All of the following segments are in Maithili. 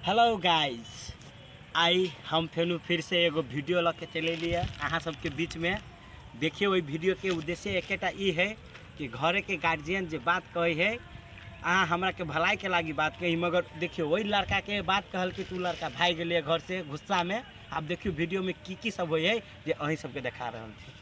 हेलो गाइस, आइ हम फेनु फिरसँ एगो वीडियो लऽ के चलि एलियै अहाँ सबके बीचमे। देखियौ, ओहि वीडियोके उद्देश्य एकेटा ई है कि घरेके गार्जियन जे बात कहै है, अहाँ हमराके भलाइके लागी बात कही, मगर देखियौ ओहि लड़काके बात कहलकै तऽ ओ लड़का भागि गेलै घरसँ गुस्सामे। आब देखियौ वीडियोमे की की सब होइ है जे अहीं सबके देखा रहल छी।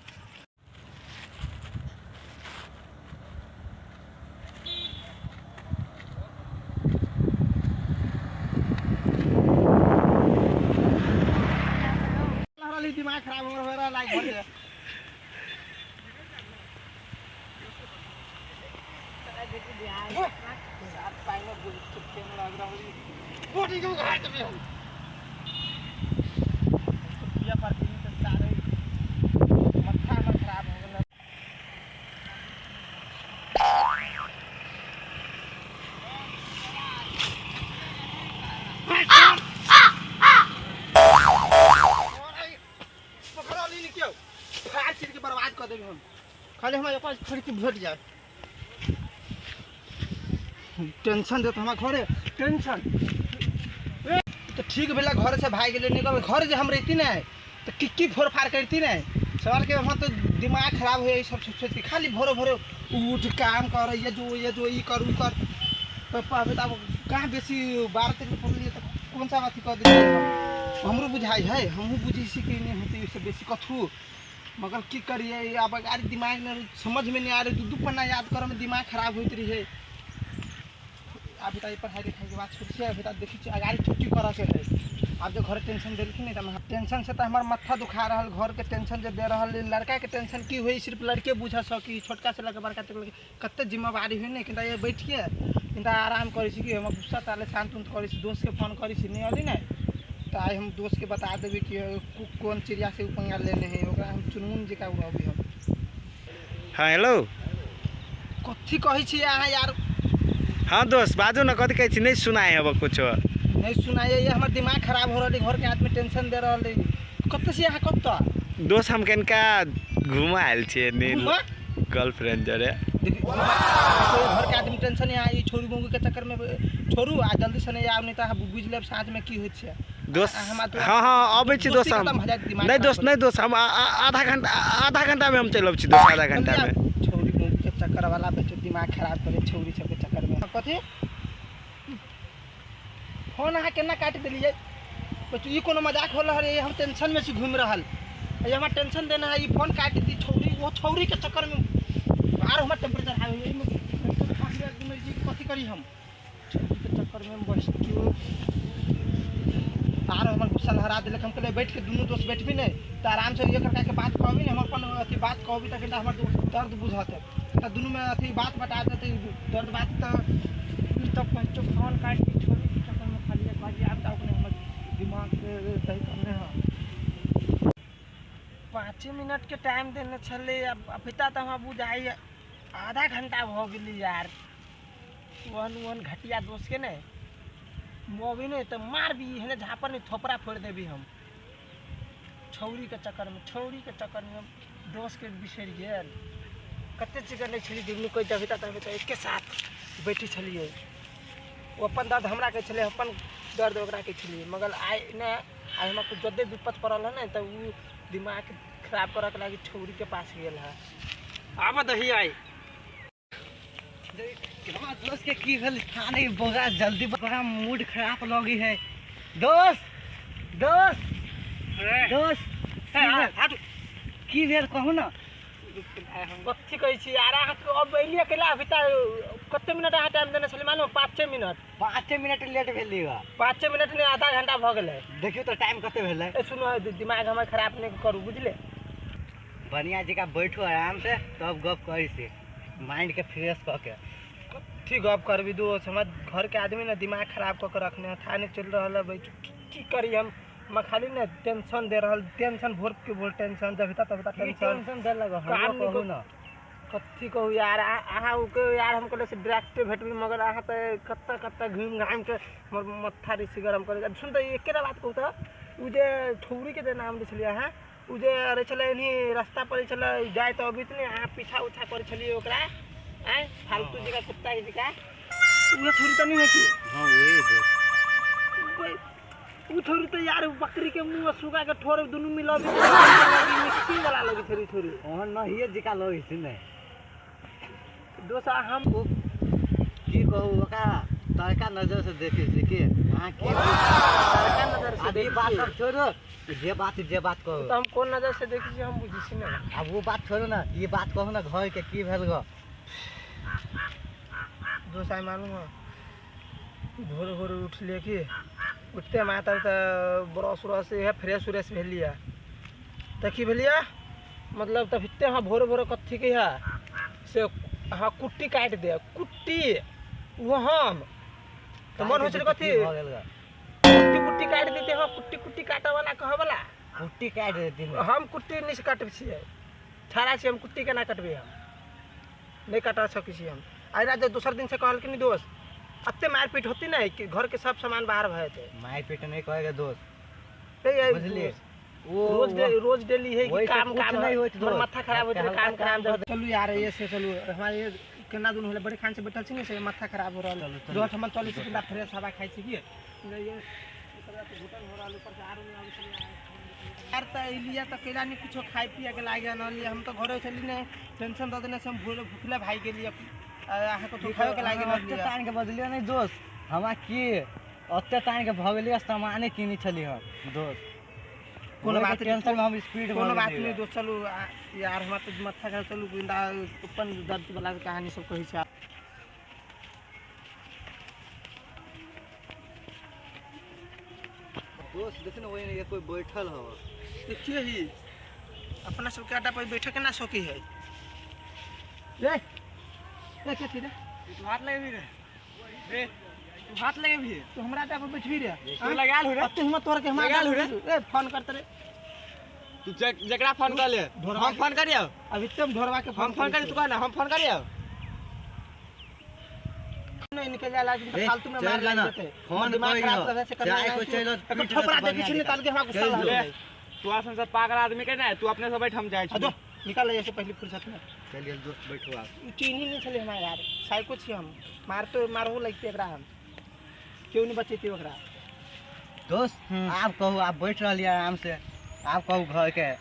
दिमाग खराब हो रहा लाइक भर गया। बॉडी को घाट में हम किया पर तो सारे मत्था हमर खराब हो गेल। पकड़ा ली क्यों, फाड़ चीर के बर्बाद कर देब हम। खाली हमरा एक खड़की भेट जाए, टेंशन देत हमरा घरे टेंशन। तो ठीक भेला घर से भागि गेलै, निकल घर जे हम रहती ने तो की की फोड़ फाड़ करती ने। सवाल के हमर तो दिमाग खराब हो सब सोच सोच के। खाली भोरे भोरे उठ काम कर, ये जो ये जो ई कर ऊ कर। तो पढ़बे तऽ आब कहाँ बेसी 12-13 पढ़लियै तऽ कौन सा अथी कर देलियै। हमरो बुझाइ है, हमहूँ बुझै छी कि नहि होतै ओहिसँ बेसी कथू, मगर की करियै आब? अरे दिमाग में समझ में नहीं आ रहा। दू दू पन्ना याद करे में दिमाग खराब होइत रहे। अभी तक पढ़ाई लिखाई के बात छोड़ अभी तक देखै छी अगाड़ी छुट्टी करऽ के है। आब जो घर टेंशन देलखिन नहि तऽ टेंशन से तऽ हमर माथा दुखा रहल। घरके टेंशन जे दे रहल, लड़काके टेंशन की होइ सिर्फ लड़के बुझ सकी। छोटका से लऽके बड़का तक कते जिम्मेवारी होइ ने। किंता ये बैठिए किंता आराम करै छी कि हमर गुस्सा ताले शांत उन्त करै छी। दोस्तके फोन करै छी, नहि अली ने तऽ आइ हम दोस्तके बता देबै कि कोन चिड़िया से उ पंगा लेने है। ओकरा हम चुनमुन जकाँ उड़बै हम। हाँ, हेलो। कथी कहै छी अहाँ यार? हाँ दोस्त, बाजू ने, कथी कहै छी? नहि सुनाय हब कुछो। नहीं सुनाइए, ये हमर दिमाग खराब हो रहल है। घर के आदमी टेंशन दे रहल है। कतऽ छी अहाँ, कतऽ? दोस्त, हम कनिका घूमऽ आयल छियै नी। घूमऽ? गर्लफ्रेंड जरे। देखी, घर के आदमी टेंशन यहाँ ई छोड़ू बंगू के चक्कर में छोड़ू आ जल्दी से नहीं आउ, नहीं तऽ अहाँ बुझि लेब साँझ में की होइत छै। दोस्त, हमरा हाँ हाँ, अबै छी दोस्त। दोस्ती हम खतम भऽ जायत, दिमाग नहि खराब दोस्त, हो नहि दोस्त, हम आधा घंटा, आधा घंटामे हम चलि अबै छी दोस्त, आधा घंटामे। छौरी बंगू के चक्कर वाला बच्चे दिमाग खराब करे छौरी सबके चक्कर में। कथी फोन अहाँ केना काटि देलियै बच्चू? ई कोनो मजाक होल रहल? हम टेंशन में छी घूमि रहल, ये हमरा टेंशन देना है। ई फोन काटि दी छौरी, वो छौरी के चक्कर में आर हमर टेम्परेचर हाई हो। कथी करी हम छौरी के चक्कर में? बस आर हमर गुस्सा लहरा देलक। हम कहलियै बैठ के दुनू दोस्त बैठबी नहि तऽ आराम से एक के बात कहबी ने, हम अपन अथी बात कहबी तऽ कनिटा हमर दर्द बुझत, तऽ दुनूमे अथी बात बता देतै दर्द बात। तऽ तब कहै फोन काटि के छोड़ी के चक्करमे खाली कहलियै आब तऽ अपने हमर दिमाग सही करने हँ। 5 मिनटके टाइम देने छलै, आब अभी तक तऽ हमरा बुझाइए आधा घंटा भऽ गेलै यार। ओहन ओहन घटिया दोस्तके ने अभी नहि तऽ मारबी एहने झापड़ नहि थोपड़ा फोड़ि देबी हम। छौरीके चक्करमे, छौरीके चक्करमे दोस्तके बिसरि गेल। कते चिकन नहि छलियै दुनू कोइ, जब तक तब एके साथ बैठे छलियै। ओ अपन दर्द हमरा कहै छलै, अपन दर्द ओकरा कहै छलियै, मगर आइ ने आइ हमरा कुछ ज्यादे विपत पड़ल है ने तऽ ओ दिमाग खराब करऽके लागी छौरीके पास गेल है। आबऽ दही आइ। हमरा दोस्त के की भेल थाने बड़ा जल्दी, बड़ा मूड खराब लगी है। दोस्त, दोस्त, दोस्त, की भेल कहू ना? कथी कहै छी यार अहाँ? अब एलियै अकेला। अभी तक कते मिनट अहाँ टाइम देने छलियै? मालूम, 5-6 मिनट। 5 मिनट लेट भेली बा। 5-6 मिनट नहि, आधा घंटा भऽ गेलै। देखियौ तऽ टाइम कते भेलै। ए सुनू, दिमाग हमर खराब नहि करू, बुझले? बढ़िया जगह बैठू आराम से, तब गप करै छी माइंड के फ्रेश कऽ के। कथी गप करबी दोस्त? हमर घरके आदमी ने दिमाग खराब कऽ के रखने है। था नहि चलि रहल है। बैठू, की करी हम? हमरा खाली ने टेंशन दे रहल, टेंशन, भोर के भोर टेंशन, जब तक तब तक की टेंशन। टेंशन देलक? काम हमरो नहि कहू ना। कथी कहू यार अहाँ ओके यार? हम कहले से डायरेक्टे भेटबी, मगर अहाँ तऽ कतऽ कतऽ घुमि घामि के हमर माथा बेसी गरम करै। सुन तऽ, एकेटा बात कहू तऽ, ओ जे छौरीके जे नाम लै छलियै अहाँ, ओ जे रहै छलै एनी रास्ता पर छलै जाय तऽ अबैत नहि, अहाँ पीछा उछा करै छलियै ओकरा, आँय, फालतू जकाँ, कुत्ता के जकाँ, उहे छौरी तऽ नहि है की? हाँ, वही दोस्त। कोई उ थोड़ी तो यार बकरी के मुंह सुगा के ठोर दुनू मिलाबी मिक्सिंग वाला लगी थोड़ी थोड़ी ओहन नहिए जिका लगै छै ने दोस्त हम की कहू ओकरा तड़का नजर से देखै छै की अहाँ की तड़का नजर से अब ई बात सब छोड़ो, जे बात कहू तो हम कोन नजर से देखै छी हम बुझै छी ना। अब वो बात छोड़ो ना, ये बात कहू ना घर के की भेल गो। दोस्त आई मालूम है भोर भोर उठलिए कि उठते माता तो ब्रश उरश है फ्रेश उरेश भेलिए तऽ की भेलिए मतलब तब इतने हाँ भोरे भोरे कथी के है से हाँ कुट्टी काटि दे कुट्टी वो हम तो मन होइ छै कथी कुट्टी कुट्टी काटि देते हाँ कुट्टी कुट्टी काटे वाला कहे वाला कुट्टी काटि देते। हम कुट्टी नहीं काटबै छियै, ठहरा छियै हम, कुट्टी केना कटबै हम नहीं काट सकै छियै हम। आइ रात दोसर दिन से कहलखिन दोस्त एते मारपीट होती ना कि घर के सब सामान बाहर भए जेतै। मारपीट नहीं कहेगा दोस्त बुझलिए, वो रोज डेली है कि काम काम नहीं होत, माथा खराब होत काम काम। चलू यार ये से चलू हमारे ये केना दुन होले बड़े खान से बैठल छी ने से माथा खराब हो रहल। दोस्त हम चलू छी कितना फ्रेश हवा खाइ छी कि ये घुटन हो रहल ऊपर से आरो नहीं आबै छै यार। त एलिया त केला नहीं कुछो खाइ पिए के लागे न लिया, हम त घरे चली ने टेंशन the देने से हम भूल भुखले भाई गेलिए अहाँ को खाइयो के लागे न लिया। तान के बदलियो नहीं दोस्त, हमरा की ओते तान के भऽ गेलियै सामाने किनी छली हम दोस्त। कोनो बात टेंशन में हम स्पीड कोनो बात नहीं दोस्त। चलू यार हमरा तो माथा खराब, चलू अपन दर्द वाला कहानी सब कहै छै। दोस्त देख ना वही कोई बैठल हो देखिए ही अपना सबके अड्डा पर बैठे के ना सकी है रे रे के थी रे तू हाथ लगे भी रे रे तू हाथ लगे भी तू हमरा अड्डा पर बैठबी रे तू लगाल हो रे अब तू हिम्मत तोड़ के हमरा लगाल हो रे। ए फोन करत रे तू जकरा फोन कर ले हम फोन करियो अभी तुम ढोरवा के हम फोन करी तू कह ना हम फोन करियो नहीं निकल जाला फालतू में मार लग जेते फोन दिमाग खराब कर से करना चाय को चलो ठोपरा देखै छी ने ताल के हमरा गुस्सा लागल। तू आसन से पागल आदमी के ना तू अपने से बैठ हम जाय छी निकाल ऐसे पहले फुर्सत में। चलिए दोस्त बैठो आप। चीनी नहीं छले हमारे यार साइको छी हम, मार तो मारहो लगते एकरा हम क्यों नहीं बचेते ओकरा। दोस्त आप कहू आप बैठ रहलियै आराम से, आप कहू घर के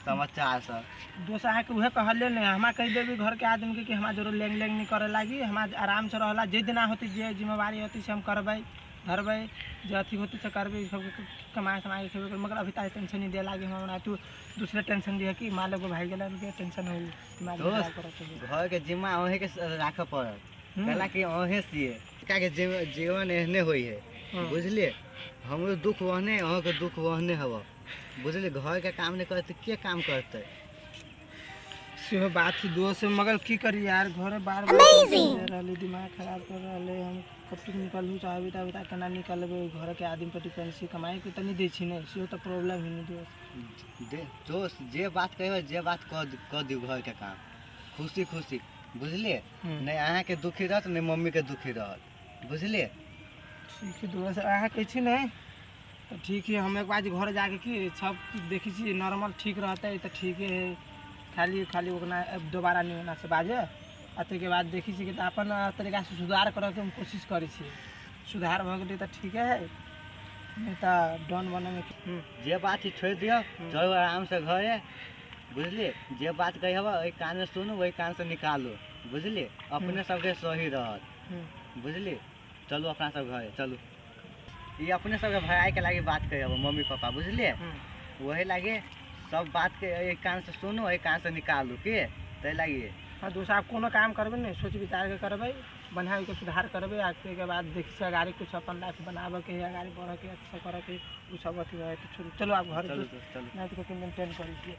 समाचार सब। दोस्त अहाँके उहे कहले ने हमरा कहि देबी घर के आदमी के कि हमरा जरूर लेंग लेंग नहीं करे लागी, हमरा आराम से रहला जे दिना होती जे जिम्मेवारी होती से हम करबै धरबै जे अथी होती से करबै सबके कमाए समाए के खेबै, मगर अभी तक टेंशन नहीं दे लागी हमरा। तू दूसरे टेंशन दिए कि माँ लोग भाई गेला के टेंशन हो दिमाग खराब करत। घर के जिम्मा अहें के राखऽ पड़त, कहला कि अहें सिए का के जीवन एहने होई है बुझलिए। हमरो दुख ओहने अहाँ के दुख ओहने हव बुझलिए। घर के काम नहीं करते के काम करते सेहो बात है दोस्त, मगर की करी यार घर बार बार दिमाग खराब कर रहले हम। कब तक निकलू चाहबी तभी तक केना निकलबै, घर के आदमी पर डिपेंड कमाई के तनी दै छी ने सेहो तो प्रॉब्लम है दोस्त। दोस्त जे बात कहियो जे बात कह दियौ घर के काम खुशी खुशी बुझलिए। नहीं अहाँ के दुखी रहत नहीं मम्मी के दुखी रहत बुझलिए। ठीक है दोस्त अहाँ कहै छी ने तो ठीक है, हम एक बार घर जाके की सब देखै छी नॉर्मल ठीक रहतै तो ठीक है, खाली खाली ओकरा दोबारा नहीं होना से बाजे आ ताहिके बाद देखै छी कि अपन तरीकासँ सुधार करऽके हम कोशिश करै छी, सुधार भऽ गेलै तऽ ठीके है नहीं तऽ डन बनैमे जे बात है छोड़ि दियौ चलू आराम से घरे बुझलिए। जे बात कही हब ओहि कान से सुनू ओहि कान से निकालू बुझलिए, अपने सबके सही रहत बुझलिए। चलू अपना सब घरे चलू, ई अपने सबके भराई के लागी बात कही हब मम्मी पापा बुझलिए। वही लागे सब बात के एक कान से सुनू एक कान से निकालू के तै लागी। हाँ दोस्त आप कोनो काम करबै ने सोच विचार के करबै, बढ़िया के सुधार करबै आ ताहिके बाद देखै छियै अगाड़ी कुछ अपन लाइफ बनाबऽके है अगाड़ी बढ़ऽके अच्छा करऽके उ सब अथी है। चलू चलो आप घर चलू चलू नहीं तो तीन दिन टेन करै छियै।